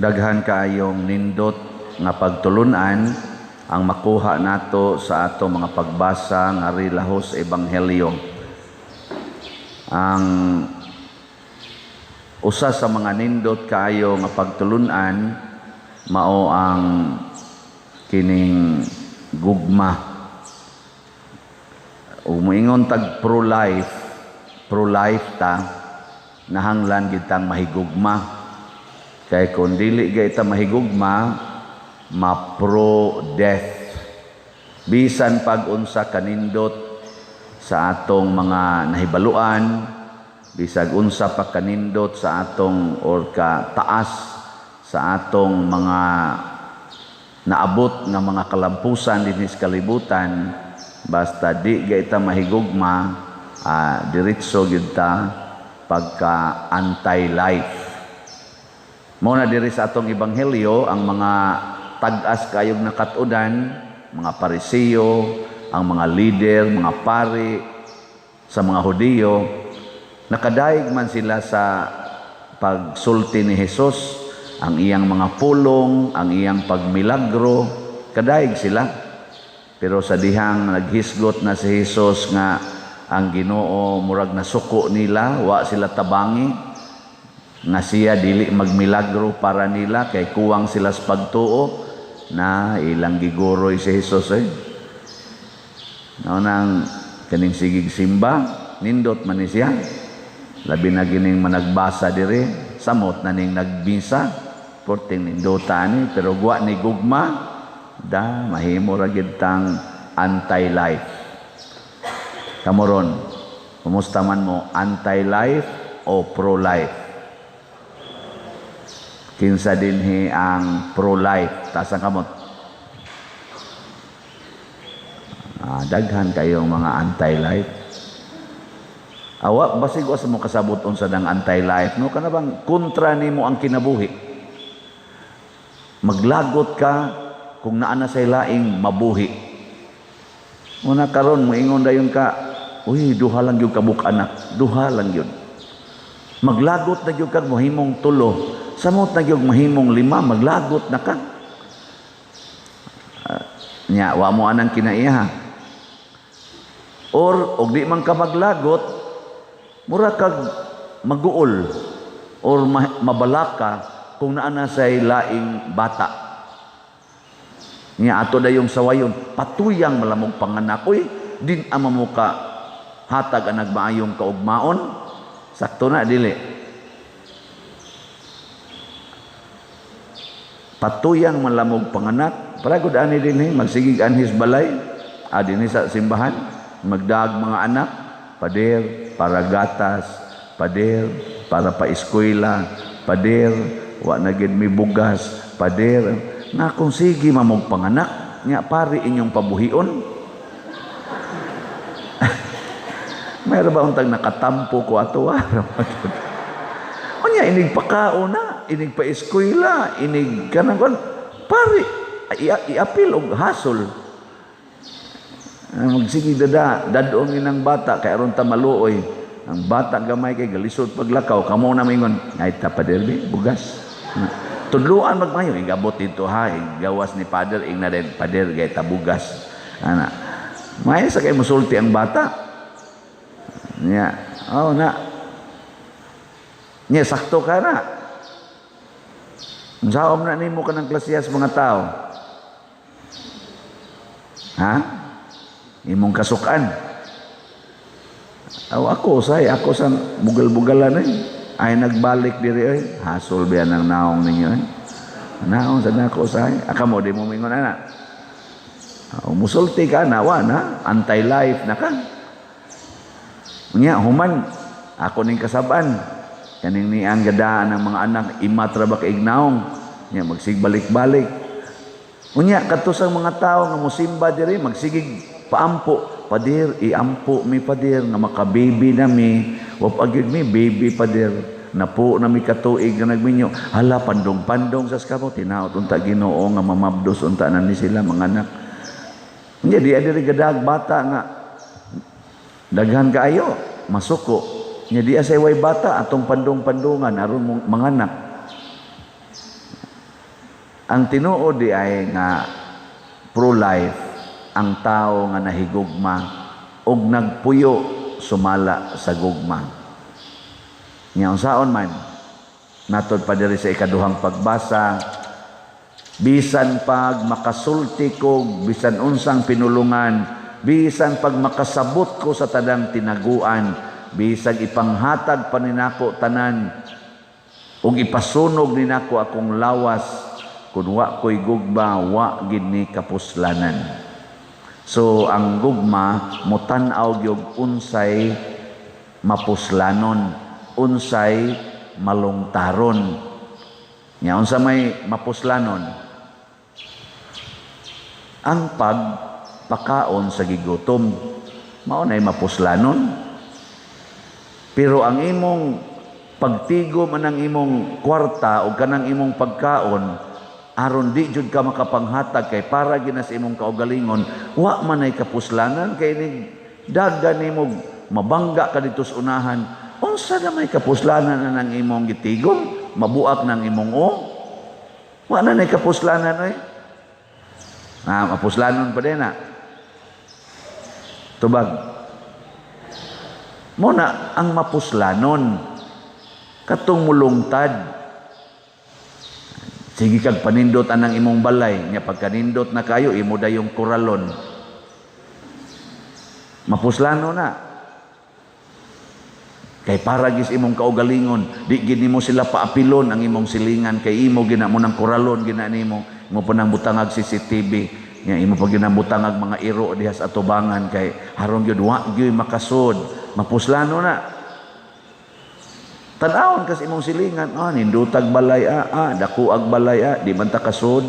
Daghan kaayong nindot nga pagtulunan ang makuha nato sa ato mga pagbasa nga rilahos ebanghelyo. Ang usa sa mga nindot kaayo nga pagtulunan mao ang kining gugma. Ug moingon tag pro-life, pro-life ta, nahanglan gid tang mahigugma. Kay kung dili gay ta mahigugma, ma-pro-death. Bisan pag unsa kanindot sa atong mga nahibaluan, bisag unsa pa kanindot sa atong or ka taas sa atong mga naabot nga mga kalampusan dinhi sa kalibutan, basta di gay ta mahigugma, diretso gyud ta pagka anti-life. Mao na diri sa atong ebanghelyo ang mga tag-as kayog nakatudan, mga Parisiyo, ang mga leader, mga pari sa mga Hudiyo, nakadaig man sila sa pagsulti ni Jesus, ang iyang mga pulong, ang iyang pagmilagro, kadaig sila. Pero sa dihang naghisgot na si Jesus nga ang Ginoo murag nasuko nila, wa sila tabangi nga siya dili magmilagro para nila kay kuwang sila sa pagtuo na ilang giguroy si Jesus eh. Mao nang kaning sigig simba, nindot man ni siya. Labi na gining managbasa diri, samot na ning nagbisa, porting nindota ni, pero gwa ni gugma, da mahimo ra gid tang anti-life. Kamoron, kumusta man mo, anti-life o pro-life? Kinsa dinhi ang pro-life? Taas ang kamot. Daghan kayong mga anti-life. Awa, basig wa sa mo kasabot unsa dang anti-life, no? Kana bang kontra nimo ang kinabuhi? Maglagot ka kung naa na say laing mabuhi. Una karon moingon dayon ka, uy, duha lang gyud kabuk anak, duha lang gyud. Maglagot na gyud kag mahimong tulo, samot na gyud mahimong lima, maglagot na ka. Nya wa mo anang kinaiha. Or og di man ka maglagot, mura kag maguol or mabalaka kung naa na say laing bata. Nya ato dayong sawayon, patuyang malamog panganak, uy, din ama mo ka hatag ang nagmaayong kaugmaon. Sakto na dili. Patuyang malamog panganak, para gud ani dinhi magsigig anhis balay, dinhi sa simbahan, magdaag mga anak, pader para gatas, pader para paeskwela, pader wa na gid mi bugas, pader nga kung sige mamog panganak, nya pari inyong pabuhion. Mayroon ba untag nakatampo ko ato? Unya inig pakaon na, inig paeskwela, inig kanang kon pari iapil og hasol. Magsige dada, dadong inang bata kay aron ta maluoy. Ang bata gamay kay galisod paglakaw, kamo na mingon, ay ta pader bi bugas. Tudluan magmayo, igabot dito ha, igawas ni pader ing na din pader gay ta bugas. Ana. May sa kay musulti ang bata. Nya, oh na. Nya sakto ka na. Unsaon na nimo kanang klasiyas mga tao? Ha? Imong kasukan. Aw ako say, ako sa bugal-bugalan eh. Ay nagbalik diri oy. Hasol biya ng naong ninyo eh. Naong sa nako say. Aka mo di mo mingon ana. Aw musulti ka na wa na, anti-life na ka. Unya human ako ning kasaban. Kaning niang gadaan ng mga anak imatra ba kay ignaong. Nya magsigbalik-balik. Unya kadto sa mga tawo nga mosimba diri magsigig paampo, pader iampo mi pader nga makababy na mi, wa pa gyud mi baby pader. Napo na mi katuig nga nagminyo. Hala pandong-pandong sa kamo tinaot unta Ginoo nga mamabdos unta na ni sila mga anak. Unya di diri gadag bata nga daghan kaayo masuko. Nya di asay way bata atong pandong-pandungan aron mong manganak. Ang tinuod di ay nga pro-life ang tao nga nahigugma og nagpuyo sumala sa gugma. Nya unsaon man natod pa diri sa ikaduhang pagbasa, bisan pag makasulti ko bisan unsang pinulungan, bisan pag makasabot ko sa tanang tinaguan, bisag ipanghatag pa ninako tanan ug ipasunog ninako akong lawas, kun wa ko'y gugma, wa gid ni kapuslanan. So ang gugma motan-aw gyud unsay mapuslanon, unsay malungtaron. Nya unsa may mapuslanon? Ang pagpakaon sa gigutom, mao nay mapuslanon. Pero ang imong pagtigom anang imong kwarta o kanang imong pagkaon aron di jud ka makapanghatag kay para gina sa imong kaugalingon, wa man ay kapuslanan kay nig dagan nimo mabangga ka dito sa unahan. Unsa na may kapuslanan anang imong gitigom? Mabuak ng imong o wa na nay kapuslanan oy. Ah, mapuslanon pa din na tubag mo na ang mapuslanon katong mulungtad. Sige kag panindot anang imong balay nya, pagkanindot na kayo, imo dayong kuralon. Mapuslano na kay para gis imong kaugalingon, di gid nimo sila paapilon ang imong silingan kay imo gina mo nang kuralon, gina nimo imo pa nang butangag CCTV nya, imo pa ginabutangag mga iro diha sa atubangan kay haron gyud wa gyud makasud. Mapuslano na. Tan-awon kas imong silingan, nindutag balay, dako ag balay, di man ta kasud.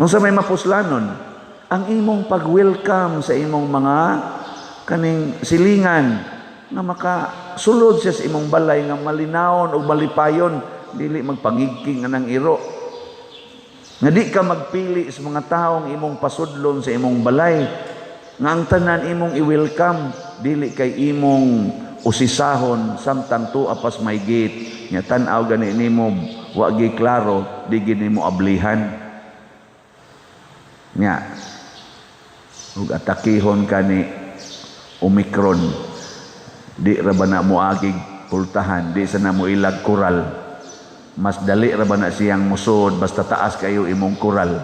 Unsa may mapuslanon? Ang imong pag-welcome sa imong mga kaning silingan nga makasulod siya sa imong balay nga malinawon og malipayon, dili magpangigking anang iro. Nga di ka magpili sa mga taong imong pasudlon sa imong balay, nga ang tanan imong i-welcome, dili kay imong usisahon samtang tuwa pas may gate nya tan-aw gani nimo wa gi klaro, di gid nimo ablihan nya ug atakihon kani Omicron. Di ra ba na moagig pultahan? Di sa na mo ilag koral? Mas dali ra ba na siyang musod basta taas kayo imong koral,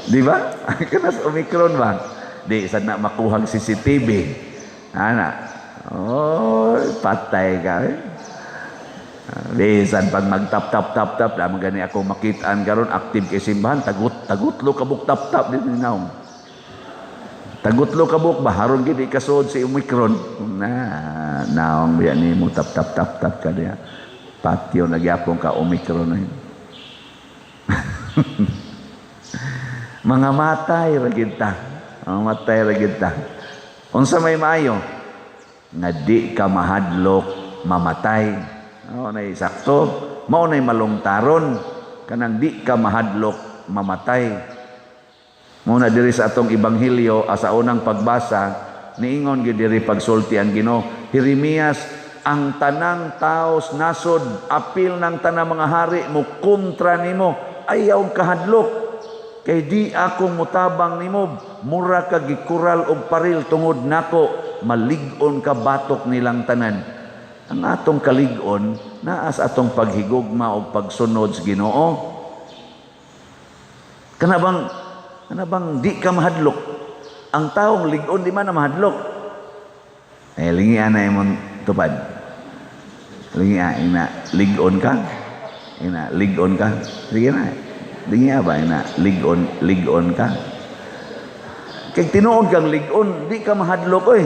di ba? Kanas Omicron ba, di sa na makuhang CCTV ana. Oh, patay ka. Eh. Bisan pag magtap tap tap tap, damo gani ako makitaan karon active kay simbahan, tagut tagutlo kabuk tap tap din naong. Tagutlo kabuk ba haron gid ikasod si Omicron. Na naong biya nimo tap tap tap tap ka diya. Patyo na gyapon ka Omicron na yun. Mga matay ra gid ta. Mga matay ra gid ta. Unsa may maayo? Nga di ka mahadlok mamatay. Mao nay sakto, mao nay malungtaron kanang di ka mahadlok mamatay. Mao na diri sa atong ebanghelyo sa unang pagbasa, niingon gyud diri pagsulti ang Ginoo, Jeremias, ang tanang taos nasod apil ng tanang mga hari mo kontra nimo, ayaw kahadlok kay di ako mutabang nimo, mura ka gikural og paril tungod nako, malig-on ka batok nilang tanan. Ang atong kalig-on naa sa atong paghigugma og pagsunod sa Ginoo. Kana bang di ka mahadlok? Ang taong lig-on di man na mahadlok. Eh, lingian na imong tupad. Lingia ina lig-on ka. Ina lig-on ka. Sige na. Lingia ba ina lig-on, lig-on ka. Kay tinuod kang lig-on, di ka mahadlok oy.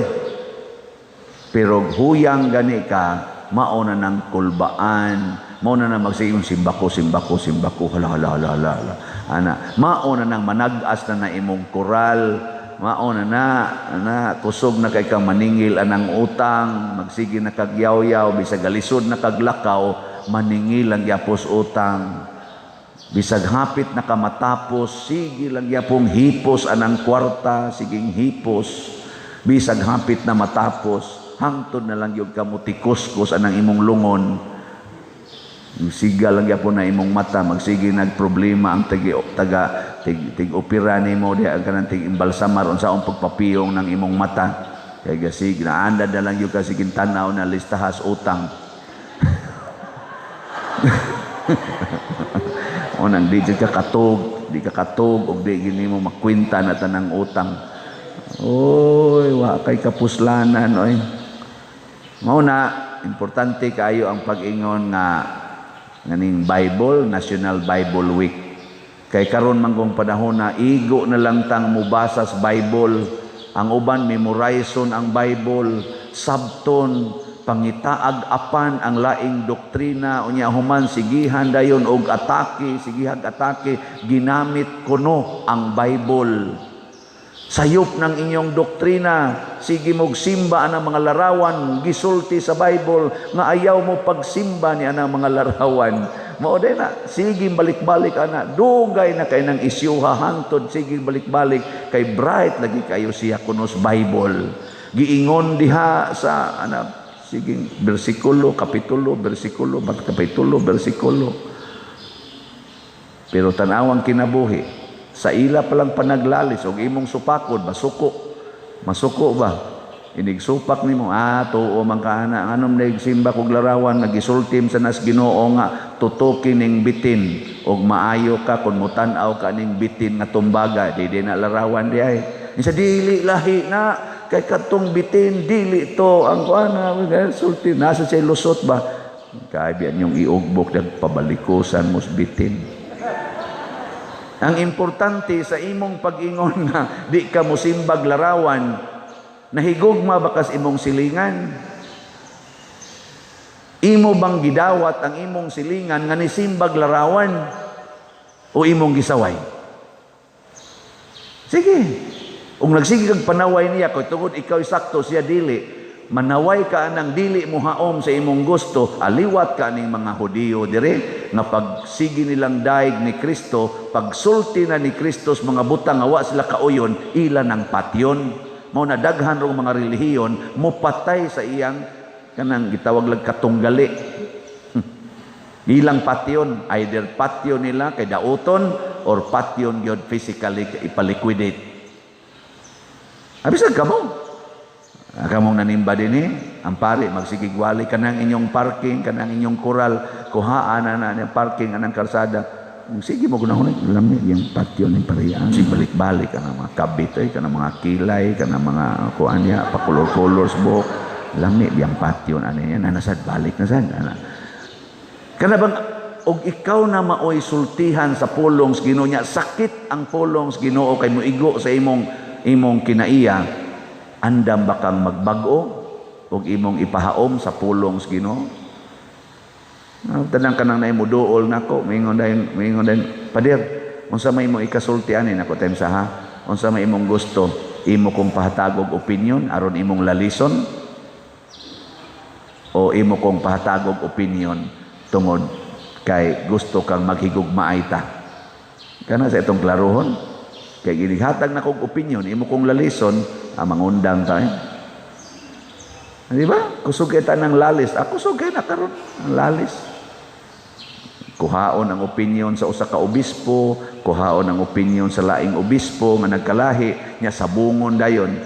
Pero huyang gani ka, mao na ng kulbaan, mao na nang magsigong simbako, simbako, simbako, hala, hala, hala, hala, hala. Ana, mao na nang manag-as na na imong koral, mao na na, na kusog na kay kang maningil anang utang, magsige na kag yaw-yaw, bisag galisod na kag lakaw, maningil ang gyapos utang. Bisag hapit na ka matapos, sige lang gyapong hipos anang kwarta, siging hipos. Bisag hapit na matapos, hangtod na lang gyud ka motikuskus anang imong lungon. Siga lang gyapon na imong mata, magsige nag problema ang tagi taga tig, tig opera nimo diha, ang kanang tig imbalsamar unsaon pagpapiyong ng imong mata. Kay gasig naanda na lang gyud kasi tan-aw na listahas utang. O nang di ka katog, di ka katog og di gini mo makwenta na tanang utang. Oy, wa kay kapuslanan oy. Mao na importante kaayo ang pag-ingon nga nganing Bible, National Bible Week. Kay karon man kung panahon na igo na lang tang mubasa sa Bible, ang uban memorizon ang Bible, sabton pangitaag apan ang laing doktrina, unya human sigihan dayon og atake, sigihag atake, ginamit kuno ang Bible. Sayop ng inyong doktrina, sige mog simba ang mga larawan, gisulti sa Bible nga ayaw mo pagsimba ni anang mga larawan. Mao day na, sige balik-balik ana, dugay na kay nang isyuha hantod, sige balik-balik kay bright lagi kayo siya kunos Bible. Giingon diha sa ana sige bersikulo, kapitulo, bersikulo, kapitulo, bersikulo. Pero tan-awang kinabuhi, sa ila palang panaglalis og imong supakod, masuko. Masuko ba? Inig supak nimo, tuo man ka ana, anong nagsimba kog larawan, nagisultim sa nas Ginoo nga tutukin ning bitin og maayo ka kun motan-aw ka ning bitin nga tumbaga, di di na larawan di ay. Isa dili lahi na kay katong bitin dili to ang kuan sulti nasa siya lusot ba. Kay biyan yung iugbok dag pabalikusan mo bitin. Ang importante sa imong pag-ingon nga di ka mosimbag larawan, nahigugma ba kas imong silingan? Imo bang gidawat ang imong silingan nga nisimbag larawan o imong gisaway? Sige. Kung nagsige kag panaway niya, kay tungod ikaw sakto siya dili, manaway ka anang dili mo haom sa imong gusto, aliwat ka ning mga Hudiyo dire nga pagsige nilang daig ni Kristo, pagsulti na ni Kristo sa mga butang nga wa sila kauyon, ila ng patyon. Mao na daghan rong mga relihiyon mopatay sa iyang kanang gitawag lag katunggali. Ilang patyon, either patyon nila kay dauton or patyon gyud physically ipaliquidate. Abisag kamo. Kamong nanimba din eh, ang pari magsigigwali kanang inyong parking, kanang inyong kural, kuhaan na na parking anang kalsada. Sige mo gunahon lami yung patio ning parehas. Sige balik-balik ang mga kabit ay kanang mga kilay, kanang mga kuan niya, pakulor-kolor sa buhok. Lami yang patio na niya, nanasad balik na sad. Ana. Kana bang og ikaw na maoy sultihan sa pulong sa Ginoo niya, sakit ang pulong sa Ginoo kay moigo sa imong kinaiya. Andam ba kang magbag-o og imong ipahaom sa pulong sa Ginoo? Tanang kanang naimo duol nako, mingon dayon, "Pader, unsa may imong ikasulti ani nako time sa ha? Unsa may imong gusto? Imo kong pahatagog opinion aron imong lalison o imo kong pahatagog opinion tungod kay gusto kang maghigugmaay ta?" Kana sa itong klarohon, kay ginighatag na kong opinion, imo kong lalison, mangundang ta eh. Di ba? Kusog kita ng lalis. Ako kusog kay na karon ang lalis. Kuhaon ang opinion sa usa ka obispo, kuhaon ang opinion sa laing obispo nga nagkalahi, nya sabungon dayon.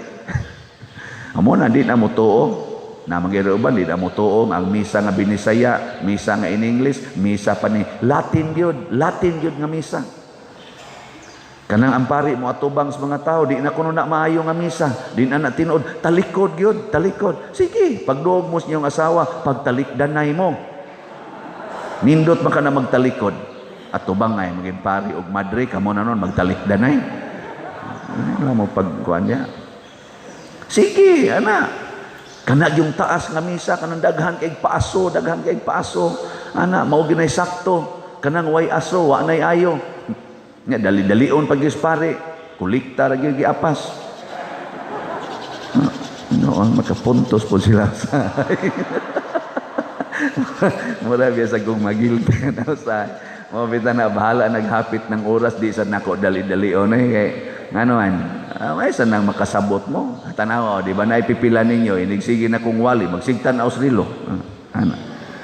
Amo na di na mo tuo. Na mangyari uban di na mo tuo ang misa nga Binisaya, misa nga in English, misa pa ni Latin gyud, Latin gyud nga misa. Kanang ang pari mo atubang sa mga tao, di na kuno na maayo nga misa, di na na tinuod, talikod gyud, talikod. Sige, pagduog mo sa inyong asawa, pagtalikdanay mo. Nindot man ka na magtalikod. Atubang ay maging pari og madre, kamo na nun magtalikdanay. Ano mo pagkuan niya? Sige, ana. Kana yung taas nga misa, kanang daghan kay paaso, daghan kay paaso. Ana, mao ginay sakto. Kanang way aso, wa nay ayo. Nga dali-dalion pag pare, kulikta ra gyud giapas. No, makapuntos po sila sa. Mura biya sa kong magilty na sa. Mo bita na bahala naghapit ng oras di sa nako dali-dalion eh kay ngano man. May sa nang makasabot mo. Tanaw, di ba na ipipila ninyo inig sige na kong wali magsigtan aw rilo. Ana.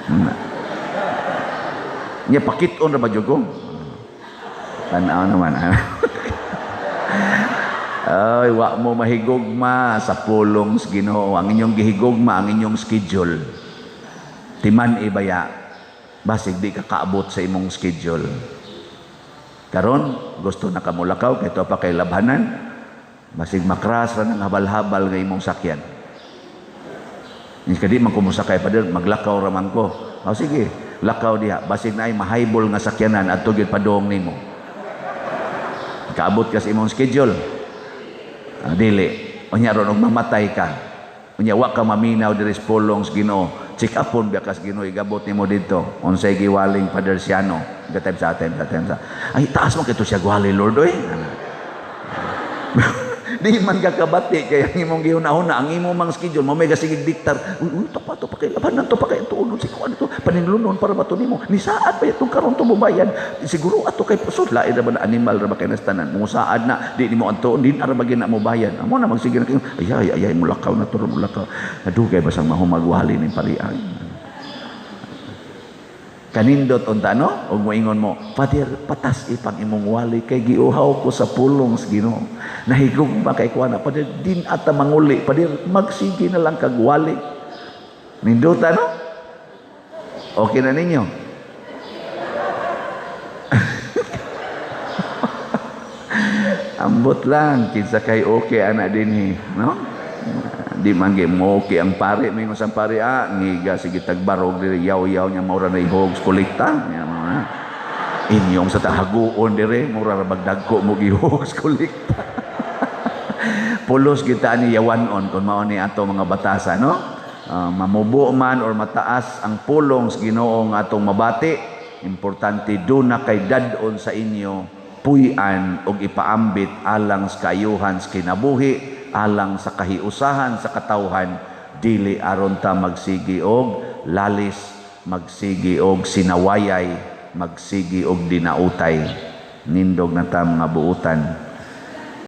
Ana. Nya pakit-on ra ba jud ko? Tan-aw naman. Ay, wa mo mahigugma sa pulong sa Ginoo. Ang inyong gihigugma, ang inyong schedule. Timan ibaya, basig di ka kaabot sa imong schedule. Karon, gusto na ka mulakaw, kay pa kay labhanan, basig makras ra ng habal-habal nga imong sakyan. Iska di man ko mosakay pa, maglakaw ra man ko. O sige, lakaw diha, basig na ay mahaybol nga sakyanan at gyud padong nimo. Kaabot ka sa imong schedule. Dili. Unya ron og mamatay ka. Unya wa ka maminaw diri sa pulong sa Ginoo. Check upon biya kas Ginoo, igabot nimo didto. Unsay giwaling Father Siano? Gatime sa time sa time sa. Ay, taas mo kito siya gwali, Lord, oy. Di man ka kabati kay ang imong gihuna-huna, ang imong mang schedule mo may gasigig diktar. Uy, uy, to pa to pa kay labanan to pa kay tuonon si kuan to paninlunon para ba to nimo? Ni saad pa itong karon to mobayad. Siguro ato kay pusod lain ra ba na animal ra ba kay nastanan. Mo saad na di nimo antuon din ara ba na mo bayad. Amo na magsige na kayo. Ay ay ay, mulakaw na to, mulakaw. Adugay basang mahumagwali ning parian. Kanindot unta, no? Ug moingon mo, "Father, patas ipang imong wali kay giuhaw ko sa pulong sa Ginoo. Nahigugma kay kuana, Father, din ata manguli, Father, magsige na lang kag wali." Nindota, no? Okay na ninyo? Ambot lang kinsa kay okay ana dinhi, no? Di man gyud mo okay ang pare, may sa pare, ngiga sige tagbarog diri, yaw-yaw niya maura na ihog kolekta niya mo na. Inyong sa tahaguon dire mura ra bagdagko mo gihog kolekta. Pulos kita ni yawan-on kung mao ni ato mga batasa, no? Mamubo man or mataas ang pulong sa Ginoo nga atong mabati, importante do na kay dad-on sa inyo, puy-an og ipaambit alang sa kaayuhan sa kinabuhi, alang sa kahiusahan sa katawhan, dili aron ta magsigi og lalis, magsigi og sinawayay, magsigi og dinautay. Nindog na ta mga buutan.